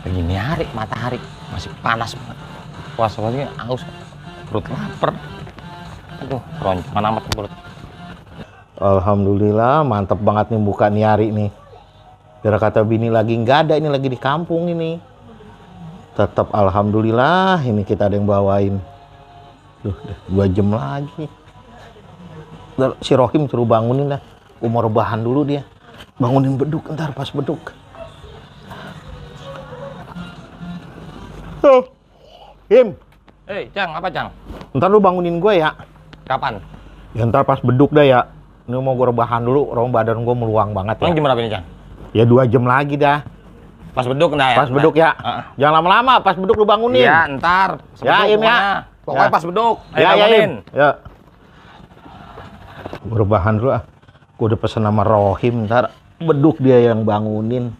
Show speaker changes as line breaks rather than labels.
Begini hari, matahari masih panas banget. Puasa lagi aus, perut lapar. Aduh, keroncongan amat perut.
Alhamdulillah, mantep banget nih buka nih hari nih. Biar kata bini lagi nggak ada, ini lagi di kampung ini. Tetap alhamdulillah, ini kita ada yang bawain. Duh, 2 jam lagi. Si Rohim suruh bangunin dah. Mau rebahan dulu dia. Bangunin beduk, ntar pas beduk. Tuh, Him.
Cang, apa Cang?
Ntar lu bangunin gue ya.
Kapan?
Ya ntar pas beduk dah ya. Ini mau gue rebahan dulu, orang badan gue meluang banget ya.
Jam berapa ini Cang?
Ya 2 jam lagi dah.
Pas beduk nah ya?
Pas beduk ya. Jangan lama-lama, pas beduk lu bangunin.
Iya, ntar.
Ya, Im ya.
Pokoknya
Ya.
pas beduk. Ayo
Ya,
bangunin.
ya. Gue rebahan dulu ah. Gue udah pesen sama Rohim, ntar beduk dia yang bangunin.